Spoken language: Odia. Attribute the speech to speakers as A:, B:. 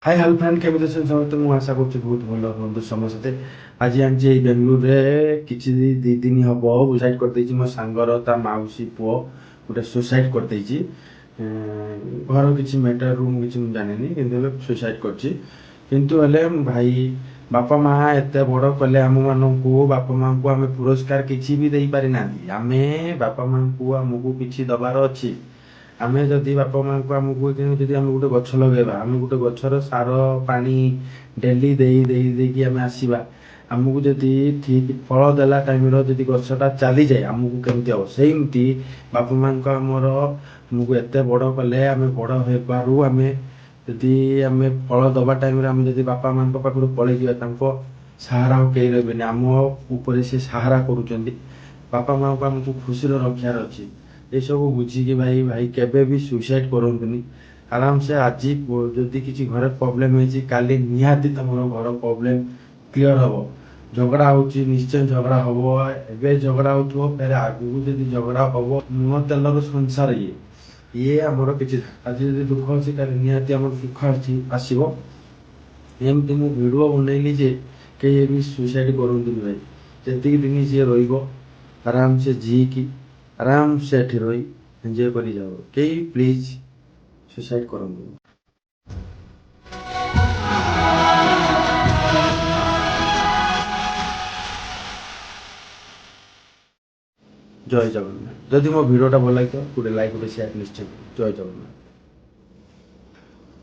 A: ହାଇ ହ୍ୟାଲୋ ଫ୍ରେଣ୍ଡ, କେମିତି ଅଛନ୍ତି ସମସ୍ତେ? ମୁଁ ଆଶା କରୁଛି ବହୁତ ଭଲ ରୁହନ୍ତୁ ସମସ୍ତେ। ଆଜି ଆଣିଛି ଏଇ ବେଙ୍ଗଲୋରରେ କିଛି 2 ଦିନ ହବ ସୁସାଇଡ୍ କରିଦେଇଛି ମୋ ସାଙ୍ଗର ତା ମାଉସୀ ପୁଅ ଗୋଟେ ସୁସାଇଡ୍ କରିଦେଇଛି। ଘର କିଛି ମ୍ୟାଟରରୁ ମୁଁ କିଛି ମୁଁ ଜାଣିନି, କିନ୍ତୁ ହେଲେ ସୁସାଇଡ୍ କରିଛି। କିନ୍ତୁ ହେଲେ ଭାଇ, ବାପା ମା ଏତେ ବଡ଼ କଲେ ଆମମାନଙ୍କୁ, ବାପା ମାଙ୍କୁ ଆମେ ପୁରସ୍କାର କିଛି ବି ଦେଇପାରିନାହାନ୍ତି। ଆମେ ବାପା ମାଙ୍କୁ ଆମକୁ କିଛି ଦେବାର ଅଛି। ଆମେ ଯଦି ବାପା ମାଙ୍କୁ ଆମକୁ ଯଦି ଆମେ ଗୋଟେ ଗଛ ଲଗେଇବା, ଆମେ ଗୋଟେ ଗଛର ସାର ପାଣି ଡେଲି ଦେଇ ଦେଇ ଦେଇକି ଆମେ ଆସିବା, ଆମକୁ ଯଦି ଠିକ୍ ଫଳ ଦେଲା ଟାଇମ୍ର ଯଦି ଗଛଟା ଚାଲିଯାଏ, ଆମକୁ କେମିତି ହେବ? ସେମିତି ବାପା ମାଙ୍କ ଆମର ଆମକୁ ଏତେ ବଡ଼ କଲେ, ଆମେ ବଡ଼ ହେବାରୁ ଆମେ ଯଦି ଆମେ ଫଳ ଦେବା ଟାଇମ୍ରେ ଆମେ ଯଦି ବାପା ମାଙ୍କ ପାଖରୁ ପଳେଇଯିବା, ତାଙ୍କ ସାହାରା ଆଉ କେହି ରହିବେନି। ଆମ ଉପରେ ସେ ସାହାରା କରୁଛନ୍ତି। ବାପା ମାଙ୍କୁ ଆମକୁ ଖୁସିରେ ରଖିବାର ଅଛି। ଏସବୁ ବୁଝିକି ଭାଇ ଭାଇ କେବେ ବି ସୁସାଇଡ଼୍ କରନ୍ତୁନି। ଆରାମସେ ଆଜି ଯଦି କିଛି ଘରେ ପ୍ରୋବ୍ଲେମ୍ ହେଇଛି, କାଲି ନିହାତି ତମର ଘର ପ୍ରୋବ୍ଲେମ୍ କ୍ଲିଅର୍ ହେବ। ଝଗଡ଼ା ହେଉଛି, ନିଶ୍ଚୟ ଝଗଡ଼ା ହେବ। ଏବେ ଝଗଡ଼ା ହେଉଥିବ, ଫେର ଆଗକୁ ଯଦି ଝଗଡ଼ା ହେବ, ଲୁଣ ତେଲର ସଂସାର ଇଏ। ଇଏ ଆମର କିଛି ଆଜି ଯଦି ଦୁଃଖ ଅଛି, କାଲି ନିହାତି ଆମର ସୁଖ ଅଛି ଆସିବ। ଏମିତି ମୁଁ ଭିଡ଼ିଓ ବନେଇଲି ଯେ କେହି ବି ସୁସାଇଡ଼୍ କରନ୍ତୁନି ଭାଇ। ଯେତିକି ଦିନ ଯିଏ ରହିବ, ଆରାମସେ ଜିଇକି ଆରାମସେ ଏଠି ରହି ଏନ୍ଜୟ କରି ଯାଅ। କେହି ପ୍ଲିଜ୍ ସୁସାଇଡ଼୍ କରନ୍ତୁନି। ଜୟ ଜଗନ୍ନାଥ। ଯଦି ମୋ ଭିଡ଼ିଓଟା ଭଲ ଲାଗିଥିବ, ଗୋଟେ ଲାଇକ୍, ଗୋଟେ ସେୟାର ନିଶ୍ଚୟ। ଜୟ ଜଗନ୍ନାଥ।